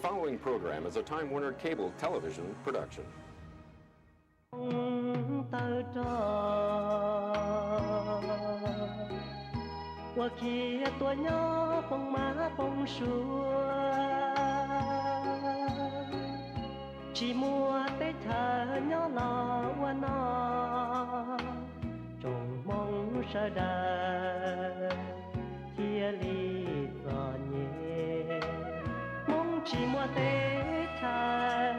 Following program is a Time Warner Cable Television production. Tawg rog ua khiav tuaj nyob poob mab poob suav, tsis muaj teb chaws nyob los ua noj, tsoom Hmoob sawv daws thiaj li txom nyem. Hmoob tsis muaj teb chaws,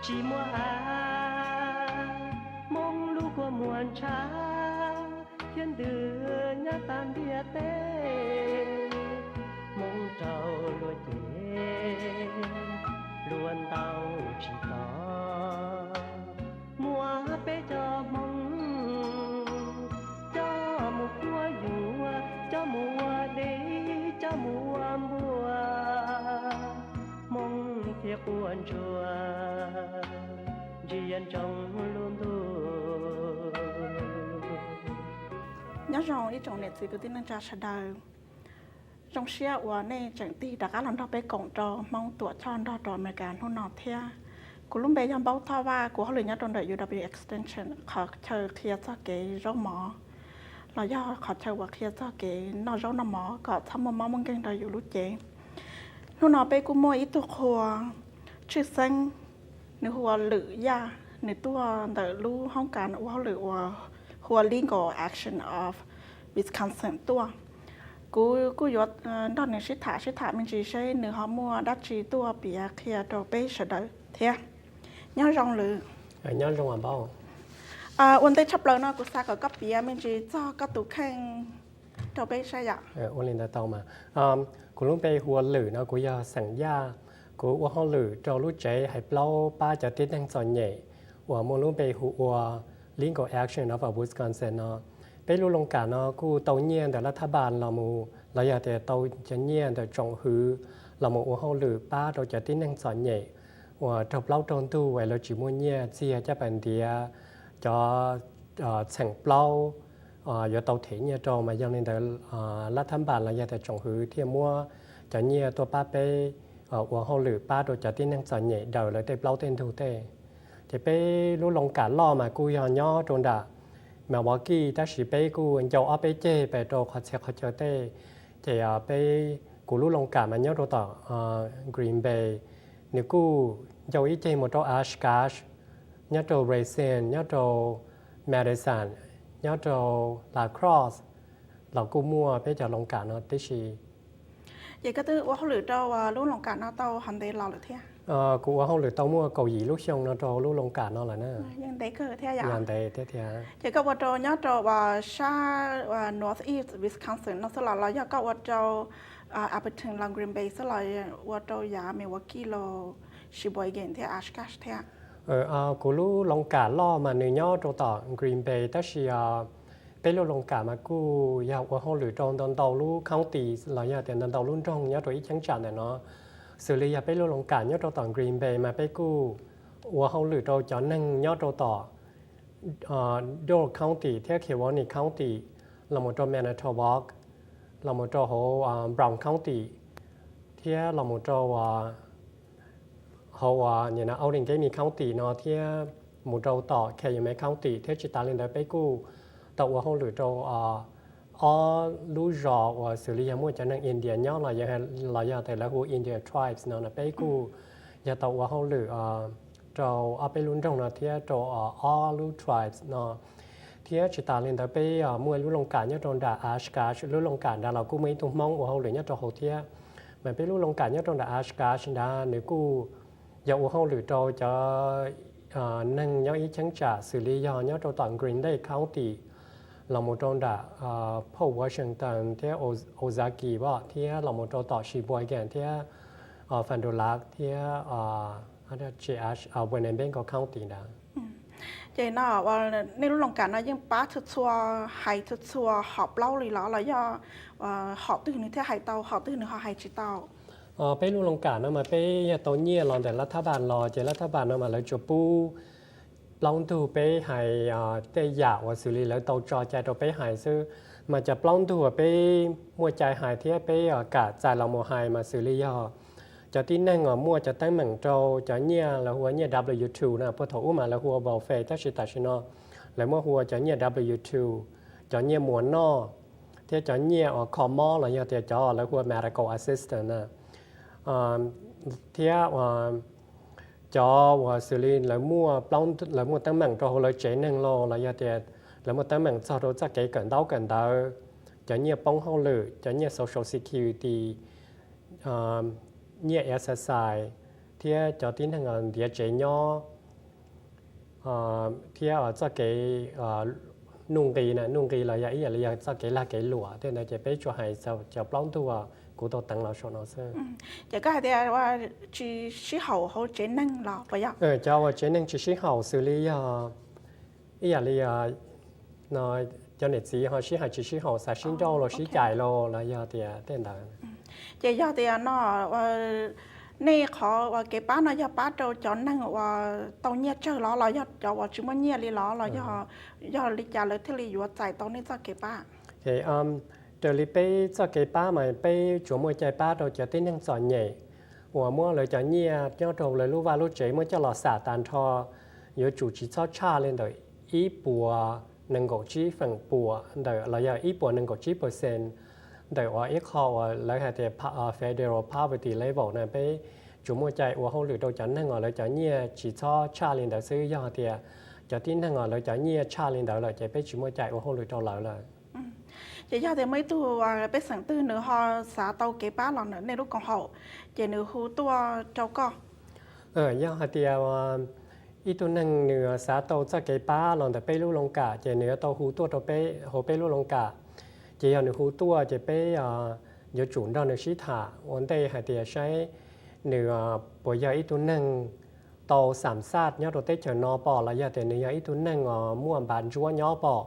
tsis muaj av, Hmoob lub kua muag ntshav thiab ntws nyob tag ntiaj teb. Hmoob raug luag cem, luag ntaus tsis tau, muab peb cov Hmoob coj mus quab yuam, coj mus ua dej, coj mus ua npua, Hmoob thiaj quaj ntsuag ntsia ntsoov lub ntuj. Nyob zoo ib tsoom niam txiv kwv tij neej tsa sawv daws. Zoo siab uas nej tseem tig rov qab los nrog peb koom rau Hmoob Tuam Choj nrog rau Amelikas hnub no thiab. Kuv lub npe yog Npaub Thoj Vaj, kuv hauj lwm nyob rau ntawm U W Extension, qhov chaw qhia txog kev zaub mov los yog qhov chaw uas qhia txog kev noj zaub noj mov kom txhob muaj mob muaj nkeeg rau yus lub cev. Hnub no peb kuj muaj ib tug qhua tshwj xeeb, nws hu ua Lwm Yaj, nws tuaj ntawm lub hoob kas ua hauj lwm uas hu ua Legal Action of Wisconsin tuaj. Kuv kuj yuav nrog nws sib tham sib tham me ntsis seb nws ho muaj dab tsi tuaj piav qhia rau peb sawv daws thiab. Nyob zoo Lwm. Nyob zoo Npaub. Ua ntej tshaj plaws no kuv xav kom koj piav me ntsis txog koj tus kheej rau peb saib yom. Ua li ntawd tau mas. Kuv lub npe hu ua Lwm no, kuv yog xeem Yaj. Kuv ua hauj lwm rau lub tsev hais plaub pab cov tib neeg txom nyem uas muaj lub npe hu ua Legal Action of Wisconsin no. Peb lub looj kam no kuj tau nyiaj ntawm lav thab npas los mus los yog tias tau cov nyiaj ntawm tsoom hwv los mus ua hauj lwm pab rau cov tib neeg txom nyem uas raug plaub raug ntug es lawv tsis muaj nyiaj txiag caj pas ntiav, cov txheem plaub yuav tau them nyiaj rau, mas yog li ntawd lav thab npas los yog tias tsoom hwv thiaj muab cov nyiaj tuaj pab peb ua hauj lwm pab rau cov tib neeg txom nyem daws lawv tej plaub tej ntug tej. Ces peb lub looj kam loj mas kuj yog nyob rau nram Milwaukee, tab sis peb kuj ncau ob peb ceg pes rau qhov txhia qhov chaw tej. Ces peb, kuv lub looj kam mas nyob rau tom Green Bay, nws kuj ncau ib ceg mus rau Oshkosh, nyob rau Racine, nyob rau Madison, nyob rau La Crosse los kuj muaj peb cov looj kam no tib si. Ces koj twb ua hauj lwm rau lub looj kam no tau qhov ntev los lawm thiab? Kuv ua hauj lwm tau muaj kaum yim lub xyoo no rau lub looj kam no lawm na. Yeej ntev kawg thiab yom? Yog ntev thiab thiab. Ces koj ua rau nyob rau sab Northeast Wisconsin no xwb los los yog koj ua rau Appleton los Green Bay xwb los ua rau yav Milwaukee los Sheboygan thiab Oshkosh thiab? Kuv lub looj kam loj mas nws nyob rau tom Green Bay, tab sis peb lub looj kam mas kuj yog ua hauj lwm rau ntau ntau lub county los yog tias ntau ntau lub nroog nyob rau ib cheeb tsam ntawm no. Xws li yog peb lub looj kam nyob rau tom Green Bay mas peb kuj ua hauj lwm rau cov neeg nyob rau tom Door County thiab Kewaunee County, los mus rau Manitowoc, los mus rau hauv Brown County, thiab los mus rau hauv Allegheny County no thiab mus rau tom Calumet County, thiab tsis tas li ntawd peb kuj tau ua hauj lwm rau ob lub zos uas xws li yog muaj cov neeg India nyob los yog tias lawv hu India tribes no no peb kuj yog tau ua hauj lwm rau ob peb lub nroog no thiab rau ob lub tribes no. Thiab tsis tas li ntawd peb muaj lub looj kam nyob rau nram Oshkosh, lub looj kam nrad los kuj muaj ib tug Hmoob ua hauj lwm nyob rau hauv thiab. Mas peb lub looj kam nyob rau nram Oshkosh nrad nws kuj yog ua hauj lwm rau cov neeg nyob ib cheeb tsam xws li yog nyob rau tom Greeley County, los mus rau nram Port Washington thiab Ozaukee, thiab los mus rau tom Sheboygan thiab Fond du Lac thiab Winnebago County ntawd. Ces no, nej lub looj kam no yeej pab txhua txhua, hais txhua txhua hom plaub li los los yog hom twg nws thiaj hais tau, hom twg nws ho hais tsis tau? Peb lub looj kam no mas peb yog tau nyiaj los ntawm lav thab npas los, ces lav thab npas no mas lawv tsuas pub plaub ntug peb hais tej yam uas xws li lawv tau tso cai rau peb hais xwb. Mas cov plaub ntug uas peb muaj cai hais thiab peb kam txais los mus hais mas xws li yog cov tib neeg uas muaj cov teeb meem rau cov nyiaj lawv hu ua nyiaj W two na, puag thaum ub mas lawv hu ua welfare, tab sis tam sim no lawv muab hu ua cov nyiaj W two, cov nyiaj muas noj, thiab cov nyiaj uas kho mob los yog tias cov lawv hu ua medical assistance na. Thiab cov uas xws li lawv muaj plaub, lawv muaj teeb meem rau hauv lawv tsev neeg los, los yog tias lawv muaj teeb meem txog rau txoj kev kawm ntaub kawm ntawv, cov nyiaj poob hauj lwm, cov nyiaj social security, nyiaj exercise, thiab cov tib neeg ntiav tsev nyob, thiab txoj kev nuj nqi na, nuj nqi los yog ib yam li yog txoj kev lag kev luam tej ntawd ces peb tsuas hais cov plaub ntug kuv tau teev los saum no xwb. Ces koj hais tias tsis sib haum hauv tsev neeg los puas yog? Cov uas tsev neeg tsis sib haum xws li yog ib yam li cov niam txiv ho sib hais tsis sib haum, xav sib nrauj los sib cais los, los yog tias tej ntawd. Ces yog tias no nej qhov uas kev pab no yog pab rau cov neeg uas tau nyiaj tsawg los, los yog cov uas tsis muaj nyiaj li los, los yog li cas lawv thiaj li yuav txais tau nej txoj kev pab? Raws li peb txoj kev pab mas peb tsuas muaj cai pab rau cov tib neeg txom nyem uas muab lawv cov nyiaj nyob rau lawv lub vaj lub tsev muab coj los xam tas nrho, yuav tsum tsis txhob tshaj li ntawm ib puas nees nkaum tsib feem pua ntawm, los yog ib puas nees nkaum tsib percent ntawm uas ib qho uas lawv hais tias federal poverty level na. Peb tsuas muaj cai ua hauj lwm rau cov neeg uas lawv cov nyiaj tsis txhob tshaj li ntawd xwb. Yog tias cov tib neeg uas lawv cov nyiaj tshaj li ntawd lawm ces peb tsis muaj cai ua hauj lwm rau lawv lawm. Ces yog tias muaj ib tug pej xeem twg nws ho xav tau kev pab los ntawm nej lub koom haum, ces nws hu tuaj rau koj. Yog hais tias ib tug neeg nws xav tau txoj kev pab los ntawm peb lub looj kam ces nws yuav tau hu tuaj rau peb hauv peb lub looj kam. Ces yog nws hu tuaj ces peb yuav tsum nrog nws sib tham ua ntej hais tias saib nws puas yog ib tug neeg tau xam xaj nyob rau teb chaws no pom, los yog tias nws yog ib tug neeg uas muaj npav ntsuab nyob pom,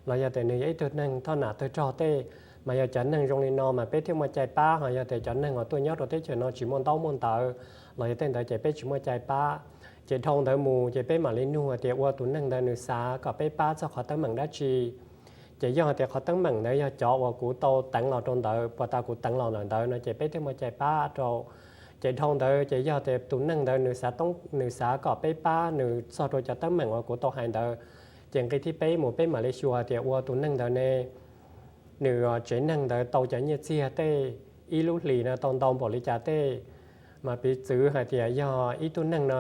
los yog tias nws yog ib tug neeg thoj nam tawg rog tej. Mas yog cov neeg zoo li no mas peb thiaj muaj cai pab, ho yog tias cov neeg uas tuaj nyob rau teb chaws no tsis muaj ntaub muaj ntawv los yog tej ntawd ces peb tsis muaj cai pab. Ces dhau ntawd mus ces peb mam li nug tias ua tus neeg ntawd nws xav kom peb pab txog qhov teeb meem dab tsi. Ces yog tias qhov teeb meem ntawd yog cov uas kuv tau teev los rau ntawd, puag ta kuv teev los ntawm ntawd no ces peb thiaj muaj cai pab rau. Ces dhau ntawd ces yog tias tus neeg ntawd nws xav toob, nws xav kom peb pab nws txog rau cov teeb meem uas kuv tau hais ntawd, ces nqi thib peb mus peb mam li xyuas tias ua tus neeg ntawd ne, nws tsev neeg ntawd tau cov nyiaj txiag tej ib lub hlis no tau ntau npaum li cas tej. Mas piv txwv hais tias yog ib tug neeg no,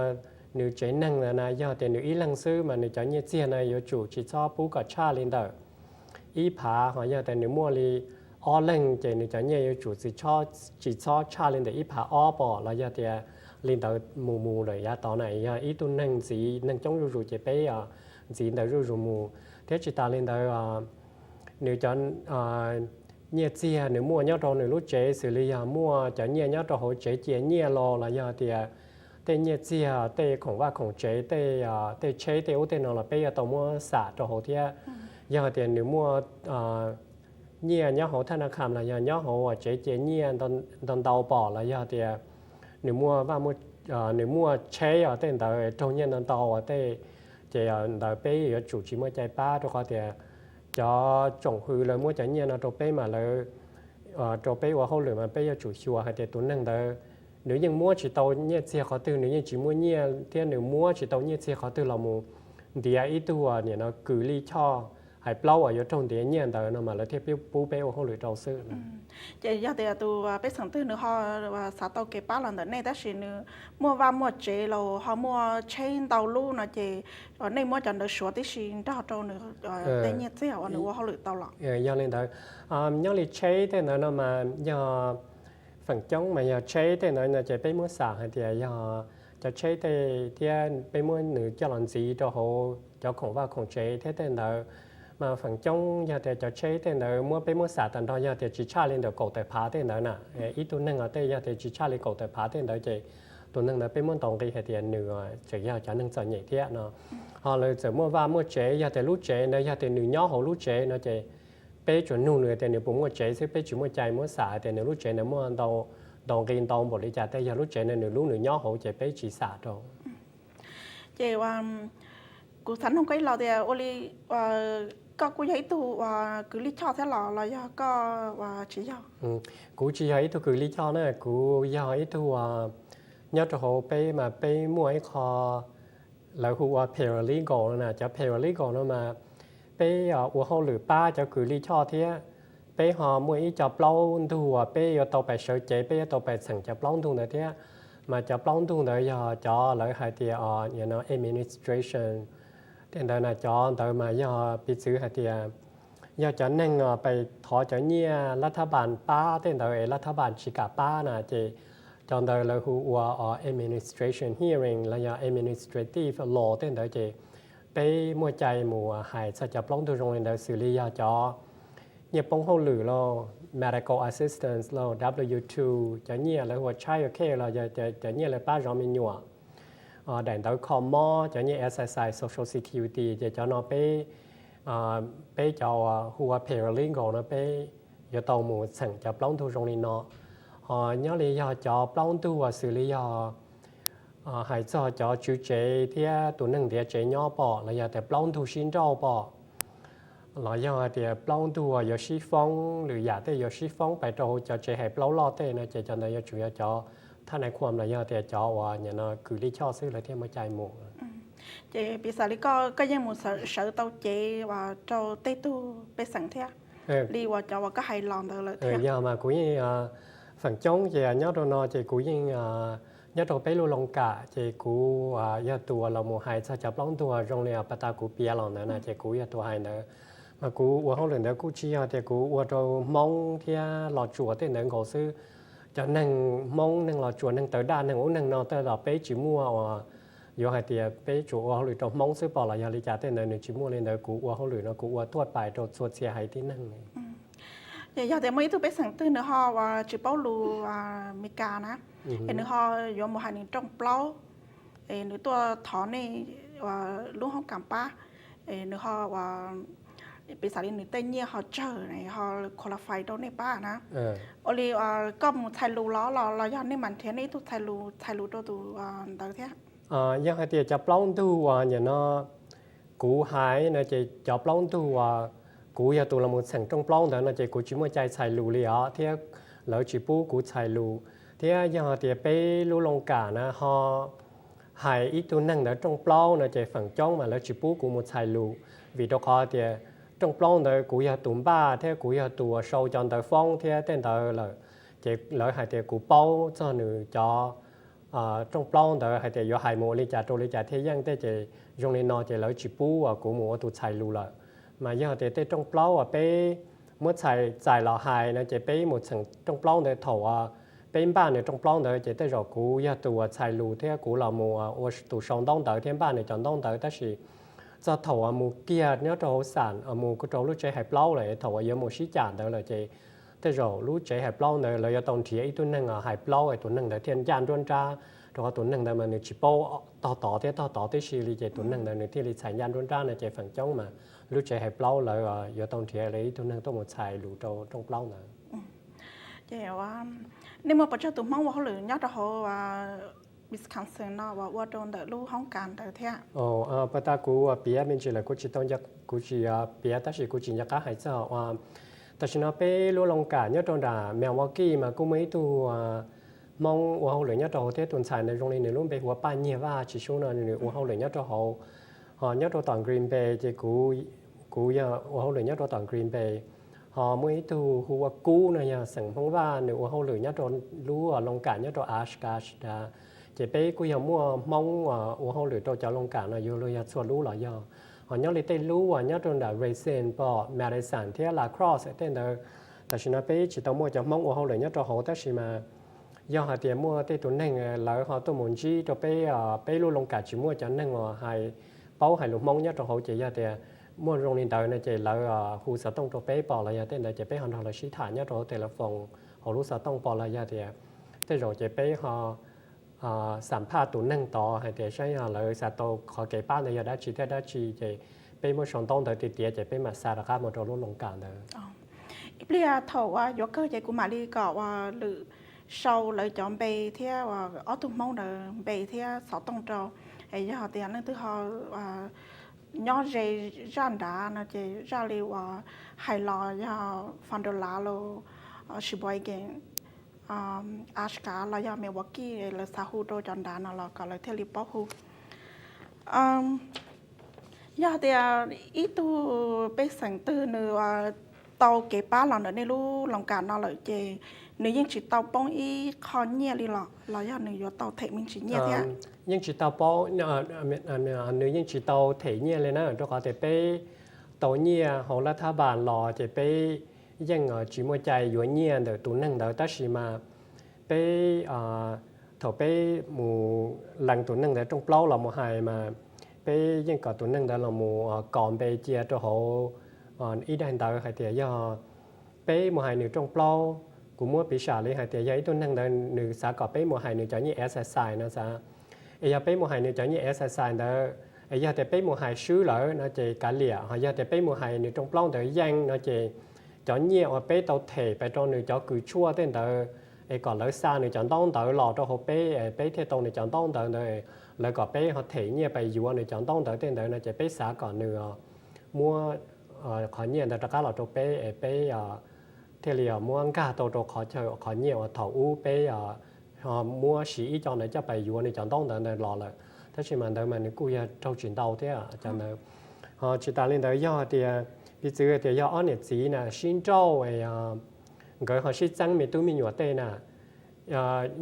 nws tsev neeg ntawd na yog tias nws ib leeg xwb mas nws cov nyiaj txiag no yuav tsum tsis txhob pub kom tshaj li ntawm ib phav, ho yog tias nws muaj li ob leeg ces nws cov nyiaj yuav tsum tsis txhob tshaj li ntawm ib phav ob pom, los yog tias li ntawd mus mus lawm yav tod na. Yog ib tug neeg ntxiv, neeg coob zuj zus ces peb ntxiv ntawd zuj zus mus. Thiab tsis tas li ntawd, nws cov nyiaj txiag nws muaj nyob rau nws lub tsev, xws li yog muaj cov nyiaj nyob rau hauv tsev cia nyiaj los, los yog tias tej nyiaj txiag tej khoom vaj khoom tsev tej, tej tsheb tej ub tej no los peb yuav tau muab xam rau hauv thiab. Yog tias nws muaj nyiaj nyob hauv thaj na kham los yog nyob hauv uas tsev cia nyiaj ntau ntau pom, los yog tias nws muaj vaj, nws muaj tsheb os tej ntawd raug nyiaj ntau ntau uas tej, ces ntawd peb yuav tsum tsis muaj cai pab, rau qhov tias cov tsoom hws lawv muab cov nyiaj no rau peb mas lawv rau peb ua hauj lwm mas peb yuav tsum xyuas hais tias tus neeg ntawd nws yeej muab tsis tau nyiaj txiag qhov twg, nws yeej tsis muaj nyiaj thiab nws muab tsis tau nyiaj txiag qhov twg los mus ntiav ib tug nim no kws lij choj hais plaub uas yuav raug ntiav nyiaj ntawd no mas lawv thiaj pub peb ua hauj lwm rau xwb. Ces yog tias tus pej xeem twg nws ho xav tau kev pab los ntawm nej tab sis nws muaj vaj muaj tsev los ho muaj tsheb ntau lub no ces nej muab cov ntawd suav tib si nrog rau nws tej nyiaj txiag uas nws ua hauj lwm tau los? Yog li ntawd, nyob li tsheb tej ntawd no mas yog feem coob mas yog tsheb tej ntawd no ces peb muab xam hais tias yog cov tsheb tej thiab peb muab nws coj los ntxiv rau hauv cov khoom vaj khoom tsev thiab tej ntawd. Mas feem coob yog tias cov tsheb tej ntawd muab peb muab xam tas nrho yog tias tsis tshaj li ntawm kaum tawm phav tej ntawd na. Ib tug neeg os tej yog tias tsis tshaj li kaum tawm phav tej ntawd ces tus neeg ntawd peb muab ntaus nqi hais tias nws tseem yog cov neeg txom nyem thiab no. Ho lawv txawm muaj vaj muaj tsev, yog tias lub tsev ntawd yog tias nws nyob hauv lub tsev no ces peb tsuas nug nws tias nws puas muaj tsev xwb, peb tsis muaj cai muab xam hais tias nws lub tsev ntawd muaj ntau nqi ntau npaum li cas tej. Yog lub tsev ntawd nws lub nws nyob hauv ces peb tsis xam rau. Ces kuv xav nug koj ib los tias ua li Koj kuj yog ib tug uas kws lij choj thiab los los yog koj uas tsis yog? Kuv tsis yog ib tug kws lij choj na, kuv yog ib tug, nyob rau hauv peb mas peb muaj ib qho lawv hu ua paralegal no na. Cov paralegal no mas peb ua hauj lwm pab cov kws lij choj thiab. Peb ho muaj ib co plaub ntug uas peb yuav tau pais sawv cev, peb yuav tau pais txheem cov plaub ntug ntawd thiab. Mas cov plaub ntug ntawd yog cov lawv hais tias administration tej ntawd na. Cov ntawd mas yog piv txwv hais tias yog cov neeg pais thov cov nyiaj lab thab npas pab tej ntawd es lab thab npas tsis kam pab na, ces cov ntawd lawv hu ua administration hearing los yog administrative law tej ntawd. Ces peb muaj cai mus hais txog cov plaub ntug zoo li ntawd, xws li yog cov nyiaj poob hauj lwm los medical assistance los W two, cov nyiaj lawv hu ua child care los yog cov nyiaj lawv pab zov me nyuam, daim ntawv kho mob, cov nyiaj SSI, Social Security, ces cov no peb, peb cov hu ua paralegal no peb yuav tau mus txheem cov plaub ntug zoo li no. Ho nyob li yog cov plaub ntug uas xws li yog hais txog cov tswv tsev thiab tus neeg ntiav tsev nyob pom, los yog tias plaub ntug sib nrauj pom, los yog hais tias plaub ntug uas yuav sib foob, lwm yam tej yuav sib foob pais rau hauv cov tsev hais plaub loj tej no, ces cov ntawd yuav tsum yog cov thab nais khuam los yog tias cov uas nim no kws lij choj xwb lawv thiaj muaj cai mus. Ces piv xam li koj, koj yeej mus sawv tau cev uas rau tej tug pej xeem thiab li uas cov uas koj hais los ntawd lawm thiab? Yog mas kuv yeej, feem coob ces nyob rau no ces kuv yeej nyob rau peb lub looj kam, ces kuv yog tus uas los mus hais txog cov plaub ntug zoo li pas tas kuv piav los ntawd na, ces kuv yog tus hais ntawd. Mas kuv ua hauj lwm ntawd kuj tsis yog tias kuv ua rau Hmoob thiab Los Tsuas tej ntawd nkaus xwb. Cov neeg Hmoob, neeg Los Tsuas, neeg tawv daj, neeg ub neeg no tej zaum peb tsis muaj uas yuav hais tias peb tsuas ua hauj lwm rau Hmoob xwb pom los yog li cas tej ntawd nws tsis muaj li ntawd. Kuv ua hauj lwm no kuv ua tuaj pais rau txhua txhia haiv tib neeg. Ces yog tias muaj ib tug pej xeem twg nws ho uas tsis paub lus Meskas na, es nws ho yuav mus hais nws rooj plaub, es nws tuaj thov nej uas lub hoob kas pab, es nws ho uas piv xam li nws tej nyiaj ho tsawg ho qualify rau nej pab na, ua li koj mus txhais lus los los los yog nej mam nrhiav nej ib tug txhais lus, txhais lus rau tus ntawd thiab? Yog hais tias cov plaub ntug uas nim no kuv hais no ces cov plaub ntug uas kuv yog tus los mus txheem rooj plaub ntawd no ces kuv tsis muaj cai txhais lus li os, thiab lawv tsis pub kuv txhais lus. Thiab yog tias peb lub looj kam na ho hais ib tug neeg ntawd rooj plaub no ces feem coob mas lawv tsis pub kuv mus txhais lus, vim rau qhov tias rooj plaub ntawd kuv yog tus npaj thiab kuv yog tus uas sau cov ntawv foob thiab tej ntawd lawm, ces lawv hais tias kuv paub txog nws cov rooj plaub ntawd hais tias yuav hais mus ua li cas rau li cas thiaj yeej tej, ces zoo li no ces lawv tsis pub uas kuv mus ua tus txhais lus lawm. Mas yog tias tej rooj plaub uas peb muab txhais txais los hais no ces peb mus txheem rooj plaub ntawd thaum uas peb npaj nws rooj plaub ntawd ces tej zaum kuv yog tus uas txhais lus thiab kuv los mus ua tus sau ntaub ntawv thiab npaj nws cov ntaub ntawv, tab sis txog thaum uas mus kiag nyob rau hauv xam, mus rau lub tsev hais plaub lawm, thaum uas yuav mus sib cam ntawd lawm ces tej zaum lub tsev hais plaub ntawd lawv yuav tau nrhiav ib tug neeg hais plaub es tus neeg ntawd thiaj ncaj nruab nrab, rau qhov tus neeg ntawd mas nws tsis paub tog tod thiab tog tod tib si li, ces tus neeg ntawd nws thiaj li txhais ncaj nruab nrab no ces feem coob mas lub tsev hais plaub lawv yuav tau nrhiav ib tug neeg tuaj mus txhais lus rau rooj plaub ntawd. Ces nej muaj pes tsawg tus Hmoob ua hauj lwm nyob rau hauv Wisconsin no uas ua rau ntawm lub hoob kas ntawd thiab? Pas tas kuv piav me ntsis lawm, kuv tsis tau, kuv tsis piav tab sis kuv tsis nco qab hais txog uas tam sim no peb lub looj kam nyob rau nram Milwaukee mas kuj muaj ib tug Hmoob ua hauj lwm nyob rau hauv thiab. Tus ntxhais ntawd zoo li nws lub npe hu ua Paj Nyiag Vaj tsis sub no, nws ua hauj lwm nyob rau hauv. Ho nyob rau tom Green Bay ces kuv, kuv yog ua hauj lwm nyob rau tom Green Bay. Ho muaj ib tug hu ua Kub no yog xeem Hmoob Vaj, nws ua hauj lwm nyob rau lub looj kam nyob rau Oshkosh. Ces peb kuj yog muaj Hmoob ua hauj lwm rau cov looj kam no yuav luag yog txhua lub los yog. Ho nyob li tej lub uas nyob rau nram Racine pom, Madison thiab La Crosse tej ntawd, tam sim no peb tsis tau muaj cov Hmoob ua hauj lwm nyob rau hauv, tab sis mas yog hais tias muaj tej tus neeg lawv ho tuaj mus ntsib rau peb, peb lub looj kam tsis muaj cov neeg uas hais, paub hais lus Hmoob nyob rau hauv, ces yog tias muaj zoo li ntawd no ces lawv hu xov tooj rau peb pom los yog tej ntawd ces peb ho nrog lawv sib tham nyob rau hauv telephone, hauv lub xov tooj pom los yog tias tej zaum ces peb ho xam phaj tus neeg tod hais tias saib yog lawv xav tau qhov kev pab ntawd yog dab tsi thiab dab tsi, ces peb muab sau ntaub ntawv tiav tiav ces peb mam xa rov qab mus rau lub looj kam ntawd. Ib pliag thaum uas yuav kawg ces kuv mam li kom uas Lwm sau lawv cov npe thiab uas ob tug Hmoob ntawd npe thiab xov tooj rau, es yog tias leej twg ho nyob ze zaj nrad no ces zaj li uas hais los yog Fondula los Sheboygan, Ashka los yog Milwaukee, lawv xav hu rau cov nrad no los kom lawv thiaj li paub hu. Yog tias ib tug pej xeem twg nws tau kev pab los ntawm nej lub loos kam no lawm ces nws yeej tsis tau poob ib qho nyiaj li los los yog nws yuav tau them me ntsis nyiaj thiab? Yeej tsis tau poob, nws yeej tsis tau them nyiaj li na, rau qhov tias peb tau nyiaj hauv lab thab npas los ces peb yeej tsis muaj cai yuav nyiaj ntawm tus neeg ntawd, tab sis mas peb, thaum peb mus lees tus neeg ntawd rooj plaub los mus hais mas peb yeej kom tus neeg ntawd los mus kos npe cia rau hauv ib daim ntawv hais tias yog peb mus hais nws rooj plaub, kuv muab piv xam li hais tias yog ib tug neeg ntawd nws xav kom peb mus hais nws cov nyiaj exercise no xav, es yog peb mus hais nws cov nyiaj exercise ntawd, es yog tias peb mus hais swb lawm no ces kav liam, ho yog tias peb mus hais nws rooj plaub ntawd yeej no ces cov nyiaj uas peb tau them pais rau nws cov kws tshuaj tej ntawd es kom lawv xa nws cov ntaub ntawv los rau hauv peb es peb thiaj tau nws cov ntaub ntawv ntawd, lawv kom peb ho them nyiaj pais yuav nws cov ntaub ntawv tej ntawd no ces peb xav kom nws muab qhov nyiaj ntawd rov qab los rau peb es peb thiaj li muab nkag tau rau qhov chaw qhov nyiaj uas thaum ub peb ho muab siv ib co ntawd coj pais yuav nws cov ntaub ntawv ntawd los lawm. Tab sis mas ntawd mas nws kuj yog raug tsis ntau thiab cov ntawd. Ho tsis tas li ntawd yog tias, piv txwv tias yog ob niam txiv na sib nrauj es nkawd ho sib txeeb me tub me nyuam tej na,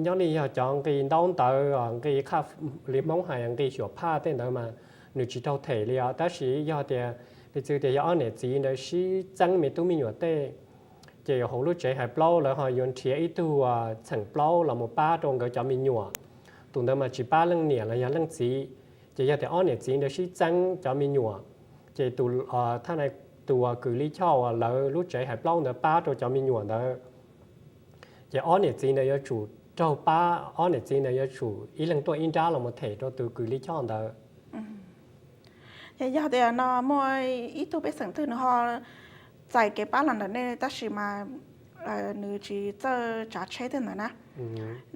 nyob li yog cov nqi ntaub ntawv, nqi qhaj, li Hmoob hais nqi xyuam phaj tej ntawd mas nws tsis raug them li os. Tab sis yog tias, piv txwv tias yog ob niam txiv ntawd sib txeeb me tub me nyuam tej, ces hauv lub tsev hais plaub lawv ho yuav nrhiav ib tug txheem plaub los mus pab rau nkawd cov me nyuam. Tus ntawd mas tsis pab leej niam los yog leej txiv. Ces yog tias ob niam txiv ntawd sib txeeb cov me nyuam, ces tus, thaj na, tus kws lij choj uas lawv lub tsev hais plaub ntawd pab rau cov me nyuam ntawd, ces ob niam txiv ntawd yuav tsum raug pab, ob niam txiv ntawd yuav tsum ib leeg tuaj ib nrab los mus them rau tus kws lij choj ntawd. Ces yog tias no muaj ib tug pej xeem twg nws ho txais kev pab los ntawm nej tab sis mas nws tsis txawj tsav tsheb tej ntawd na,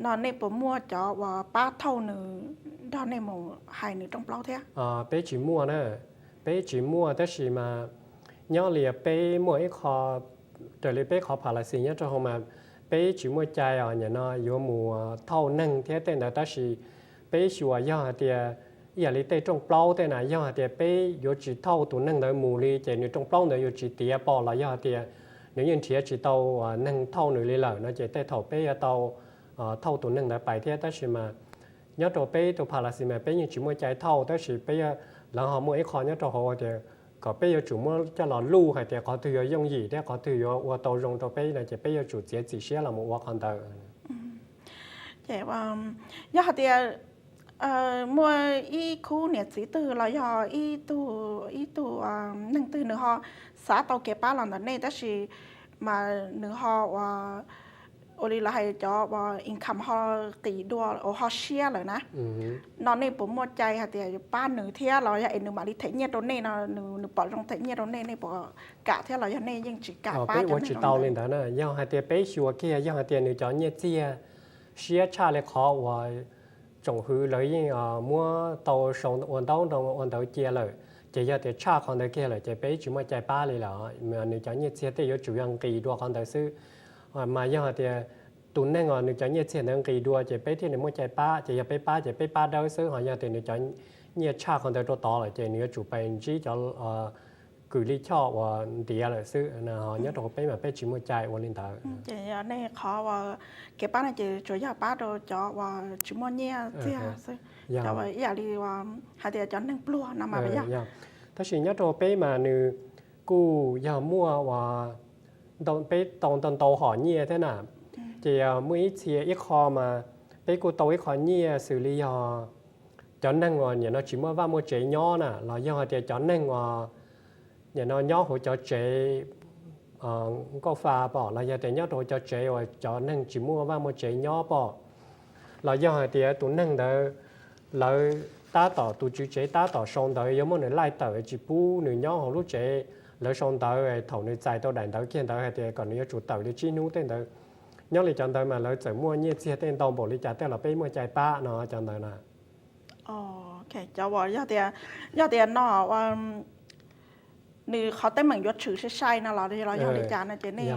no nej puas muaj cov uas pab thauj nws nrog nej mus hais nws rooj plaub thiab? Peb tsis muaj na, peb tsis muaj, tab sis mas nyob li peb muaj ib qho, raws li peb qhov policy nyob rau hauv mas peb tsis muaj cai os nim no yuav mus thauj neeg thiab tej ntawd, tab sis peb xyuas yog hais tias ib yam li tej rooj plaub tej na, yog hais tias peb yuav tsis thauj tus neeg ntawd mus li ces nws rooj plaub ntawd yuav tsis tiav pom los yog hais tias nws yeej nrhiav tsis tau neeg thauj nws li lawm no ces tej thaum peb yuav tau thauj tus neeg ntawd pais thiab. Tab sis mas nyob rau peb tus policy mas peb yeej tsis muaj cai thauj, tab sis peb, lawv ho muaj ib qho nyob rau hauv tias kom peb yuav tsum muab coj los luj hais tias qhov twg yuav yooj yim thiab qhov twg yuav ua tau zoo rau peb no ces peb yuav tsum txiav txim siab los mus ua qhov ntawd. Ces yog hais tias muaj ib khub niam txiv twg los yog ib tug, ib tug neeg twg nws ho xav tau kev pab los ntawm nej tab sis mas nws ho ua, ua li lawv hais cov uas income ho qis dua uas ho siab lawm na, no nej puas muaj cai hais tias yuav pab nws thiab los yog es nws mam li them nyiaj rau nej no, nws pom zoo them nyiaj rau nej, nej puas kam thiab los yog nej yeej tsis kam pab? Peb ua tsis tau li ntawd na, yog hais tias peb xyuas kiag yog hais tias nws cov nyiaj txiag siab tshaj li qhov uas tsoom hwv lawv yeej muab tau sau ua ntaub ua ntawv cia lawm, ces yog tias tshaj qhov ntawd kiag lawm ces peb tsis muaj cai pab li lawm. Nws cov nyiaj txiag tej yuav tsum yog nqis dua qhov ntawd xwb. Mas yog hais tias tus neeg uas nws cov nyiaj txiag ntawd nqis dua ces peb thiaj li muaj cai pab, ces yog peb pab ces peb pab dawb xwb, ho yog tias nws cov nyiaj tshaj qhov ntawd rau tod lawm ces nws yuav tsum pais ntsib cov kws lij choj uas ntiav lawm xwb. Nyob rau hauv peb mas peb tsis muaj cai ua li ntawd. Ces yog nej qhov uas kev pab no ces tsuas yog pab rau cov uas tsis muaj nyiaj txiag xwb, cov ib yam li hais tias cov neeg pluag no mas yog. Tab sis nyob rau peb mas nws kuj yog muaj uas peb tau ntau ntau hom nyiaj thiab na, ces muaj ib txhia ib qho mas peb kuj tau ib qho nyiaj xws li yog cov neeg uas nim no tsis muaj vaj muaj tsev nyob na, los yog hais tias cov neeg uas nim no nyob hauv cov tsev nkauj fa pom, los yog tias nyob rau hauv cov tsev uas cov neeg tsis muaj vaj muaj tsev nyob pom, los yog hais tias tus neeg ntawd lawv tab tom, tus tswv tsev tab tom sau ntawv yuav muab nws laij tawm tsis pub nws nyob hauv lub tsev, lawv sau ntawv thaum nws txais tau daim ntawv kiag ntawd hais tias kom nws yuav tsum tawm li tsib hnub tej ntawd. Nyob li cov ntawd mas lawv txawm muaj nyiaj txiag tej ntau npaum li cas tej los peb muaj cai pab no cov ntawd na. Cov uas yog tias, yog tias no ua nws qhov teeb meem yuav tshwm sai sai no los los yog li cas no ces nej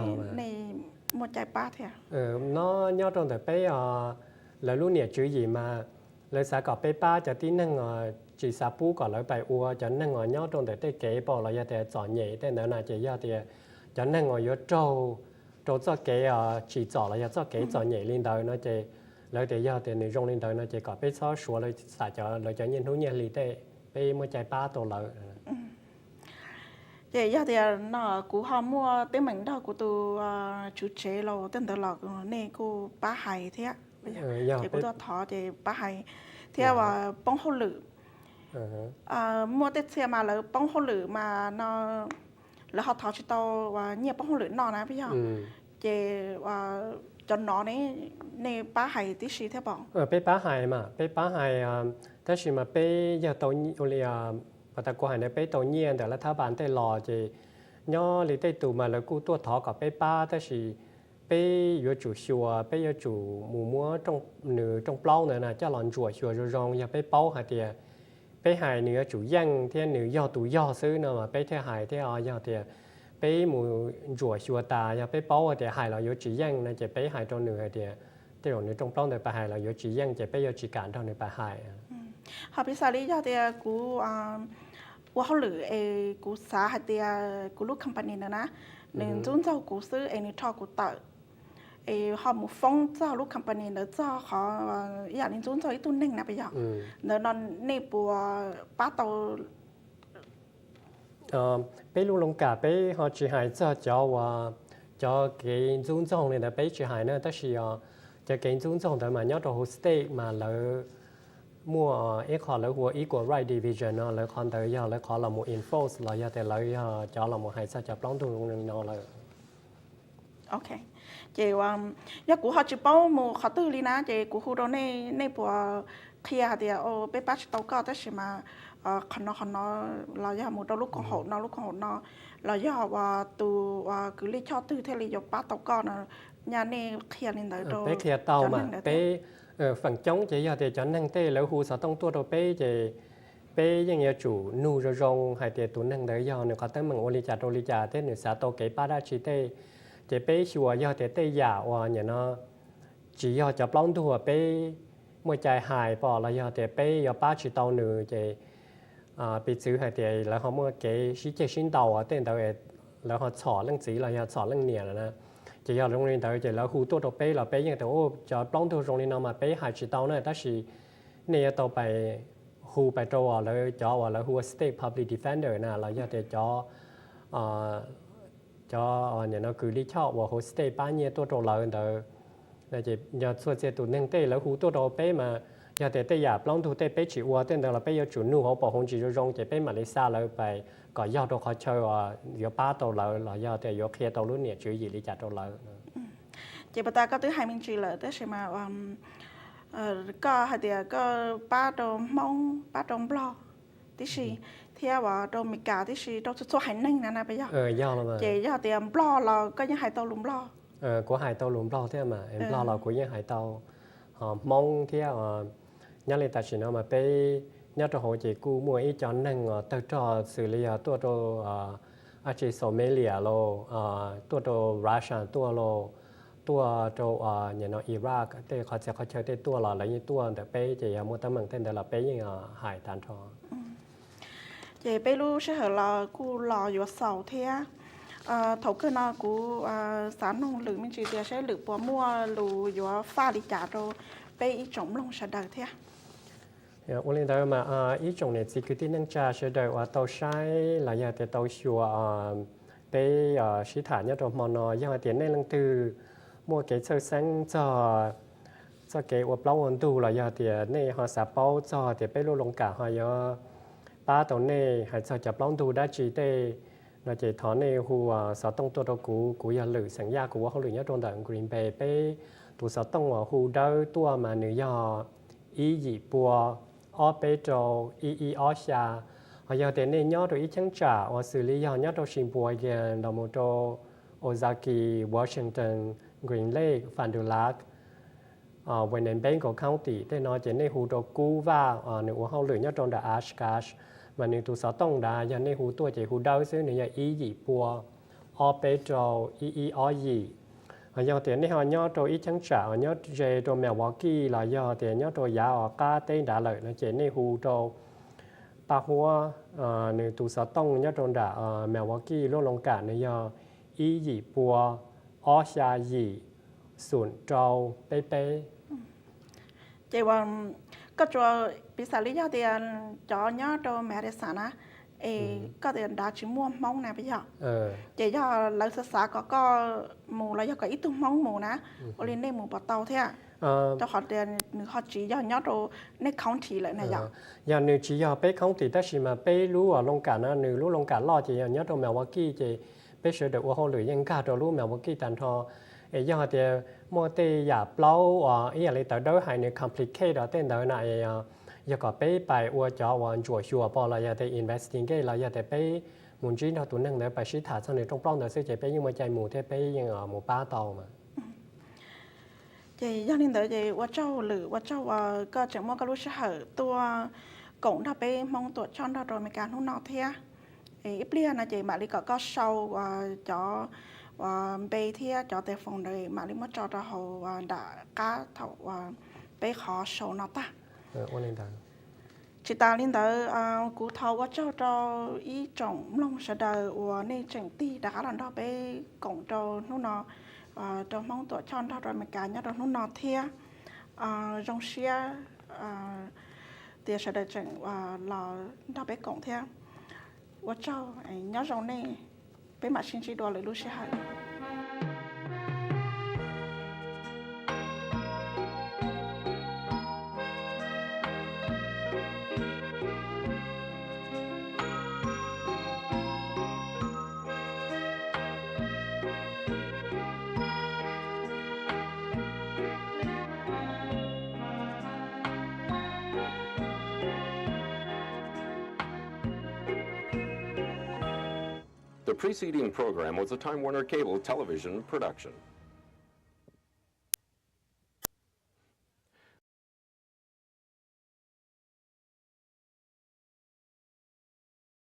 muaj cai pab thiab? No nyob rau ntawm peb os, lawv lub niam tswv yim mas lawv xav kom peb pab cov tib neeg os tsis xav pub kom lawv pais ua cov neeg uas nyob rau ntawm tej kev pom los yog tias txom nyem tej ntawd na ces yog tias cov neeg uas yuav raug rau txoj kev os tsim txom los yog txoj kev txom nyem li ntawd no ces lawv tias yog tias nws zoo li ntawd no ces kom peb txhob suav lawv xam cov lawv cov nyiaj hnub nyiaj hli tej, peb muaj cai pab tau lawv. Ces yog tias no kuv ho muaj teeb meem nrog kuv tus tswv tsev los tej ntawd los nej kuj pab hais thiab. Ces kuv tuaj thov ces pab hais thiab uas poob hauj lwm. Muaj tej txhia mas lawv poob hauj lwm mas no lawv ho thov tsis tau uas nyiaj poob hauj lwm noj na peb yog. Ces cov no ne, nej pab hais tib si thiab pom? Peb pab hais mas peb pab hais, tab sis mas peb yog tau ua li pas tas kuv hais ntawd peb tau nyiaj ntawm lab thab pas tej los ces nyob li tej tus mas lawv kuj tuaj thov kom peb pab tab sis peb yuav tsum xyuas peb yuav tsum mus muab nws rooj plaub ntawd na coj los ntsuam xyuas zoo zoo yog peb paub hais tias peb hais nws yuav tsum yeej thiab nws yog tus yog xwb no mas peb thiaj hais thiab os yog tias peb mus ntsuam xyuas tas yog peb paub hais tias hais los yuav tsis yeej no ces peb hais rau nws hais tias tej zaum nws rooj plaub ntawd pab hais los yuav tsis yeej ces peb yuav tsis kam nrog nws pab hais. Ho piv xam li yog tias kuv ua hauj lwm es kuv xav hais tias kuv lub company ntawd na nws ntxub ntxaug kuv xwb es nws rho kuv tawm es ho mus foob txog lub company ntawd txog qhov ib yam li ntxub ntxaug ib tug neeg na peb yog ntawd no nej puas pab tau? Peb lub looj kam peb ho tsis hais txog cov uas cov kev ntxub ntxaug li ntawd peb tsis hais na tab sis os cov kev ntxub ntxaug ntawd mas nyob rau hauv state mas lawv muaj ib qho lawv hu ua Equal Right Division no lawv qhov ntawd yog lawv qhov los mus enforce los yog tias lawv yog cov los mus hais txog cov plaub ntug zoo li no lawm. Ces yog kuv ho tsis paub mus qhov twg li na ces kuv hu rau nej, nej puas qhia hais tias peb pab tsis tau koj tab sis mas qhov no qhov no los yog mus rau lub koom haum no lub koom haum no los yog uas tus uas kws lij choj twg thiaj li yuav pab tau koj no, nyaj nej qhia li ntawd rau peb qhia tau mas peb feem coob ces yog tias cov neeg tej lawv hu xov tooj tuaj rau peb ces peb yeej yuav tsum nug zoo zoo hais tias tus neeg ntawd yog nws qhov teeb meem ua li cas rau li cas thiab nws xav tau kev pab dab tsi tej. Ces peb xyuas yog tias tej yam uas nim no tsis yog cov plaub ntug uas peb muaj cai hais pom los yog tias peb yuav pab tsis tau nws ces piv txwv hais tias lawv ho muaj kev sib ceg sib ntaus tej ntawd, lawv ho txhom leej txiv los yog txhom leej niam lawm na. Ces yog zoo li ntawd ces lawv hu tuaj rau peb los peb yeej tias cov plaub ntug zoo li no mas peb hais tsis tau na tab sis nej yuav tau pais hu pais rau uas lawv cov uas lawv hu ua state public defender na los yog tias cov cov nim no kws lij choj uas hauv state pab nyiaj tuaj rau lawv ntawd no ces yog txhua txhia tus neeg tej lawv hu tuaj rau peb mas yog tias tej yam plaub ntug tej peb tsis ua tej ntawd los peb yuav tsum nug hauv paus hauv ntsis zoo zoo ces peb mam li xa lawv pais kom yog rau qhov chaw uas yuav pab tau lawv los yog tias yuav qhia tau lub niam tswv yim li cas rau lawv. Ces puas tas koj twb hais me ntsis lawm tab sis mas koj hais tias koj pab rau Hmoob, pab rau Nplog tib si, thiab uas rau Meskas tib si, rau txhua txhua haiv neeg na na peb yog. Ces yog tias Nplog los koj yeej hais tau lus Nplog? Kuv hais tau lus Nplog thiab mas Nplog los kuv yeej hais tau, ho Hmoob thiab. Nyob li tam sim no mas peb nyob rau hauv ces kuj muaj ib co neeg uas tawg rog xws li yog tuaj rau dab tsi Somalia los, tuaj rau Russia tuaj los, tuaj rau nim no Iraq tej qhov txhia qhov chaw tej tuaj los lawv yeej tuaj ntawm peb ces yog muaj teeb meem tej ntawd los peb yeej hais tag nrho. Ces peb lub sij hawm los kuj los yuav xaus thiab. Thaum kawg no kuv xav noog Lwm me ntsis tias saib Lwm puas muaj lus yuav faj li cas rau peb ib tsoom mloog sawv daws thiab. Ua li ntawd mas ib tsoom niam txiv kwv tij neej tsa sawv daws uas tau saib los yog tias tau xyuas peb sib tham nyob rau hmo no, yog hais tias nej leej twg muaj kev txhawj xeeb txog txoj kev ua plaub ua ntug los yog tias nej ho xav paub txog tias peb lub looj kam ho yuav pab tau nej hais txog cov plaub ntug dab tsi tej no ces thov nej hu xov tooj tuaj rau kuv. Kuv yog Lwm xeem Yaj, kuv ua hauj lwm nyob rau ntawm Green Bay. Peb tus xov tooj uas hu dawb tuaj mas nws yog ib yim pua ob peb rau ib ib ob xya. Ho yog tias nej nyob rau ib cheeb tsam uas xws li yog nyob rau Sheboygan los mus rau Ozaukee, Washington, Green Lake, Fond du Lac, Winnebago County tej no ces nej hu rau Kub Vaj, nws ua hauj lwm nyob rau nram Oshkosh, mas nws tus xov tooj ntawd yog nej hu tuaj ces hu dawb xwb, nws yog ib yim pua ob peb rau ib ib ob yim. Yog tias nej ho nyob rau ib cheeb tsam nyob ze rau Milwaukee los yog tias nyob rau yav qab teb nrad lawm no ces nej hu rau Paj Huab, nws tus xov tooj nyob rau nram Milwaukee, lub loo kam nws yog ib yim pua ob xya yim xoom rau peb peb. Ces koj tsuas, piv xam li yog tias cov nyob rau Madison na, es koj tias nrad tsis muaj Hmoob na puas yog? Ces yog lawv xav xav kom koj mus los yog kom ib tug Hmoob mus na, ua li nej mus puas tau thiab? Rau qhov tias nws ho tsis yog nyob rau nej county lawm na yom. Yog nws tsis yog peb county tab sis mas peb lub loo kam no nws lub loo kam loj ces yog nyob rau Milwaukee ces peb sawv daws ua hauj lwm yeej nkag rau lub Milwaukee tag nrho. Es yog hais tias muaj tej yam plaub uas ib yam li tawv dawb hais nws complicate os tej ntawd na, yog kom peb pais ua cov uas ntsuam xyuas pom los yog tias investigate los yog tias peb mus ntsib nrog tus neeg ntawd pais sib tham txog nws rooj plaub ntawd xwb ces peb yeej muaj cai mus thiab peb yeej mus pab tau mas. Ces yog li ntawd ces ua tsaug lwm, ua tsaug uas koj tseem muab koj lub sij hawm tuaj koom nrog peb Hmoob Tuam Choj nrog rau Amelikas hnub no thiab. Ib pliag no ces mam li kom koj sau cov npe thiab cov tes foos ntawd mam li muab tso rau hauv nram qab thaum peb qhov show no tag. Tsis tas li ntawd, kuv thov ua tsaug rau ib tsoom mloog sawv daws uas nej tseem tig rov qab los nrog peb koom rau hnub no, rau Hmoob Tuam Choj nrog rau Amelikas nyob rau hnub no thiab. Zoo siab tias sawv daws tseem los nrog peb koom thiab. Ua tsaug, nyob zoo nej, peb mam sib ntsib dua lwm lub sij hawm. The preceding program was a Time Warner Cable Television production.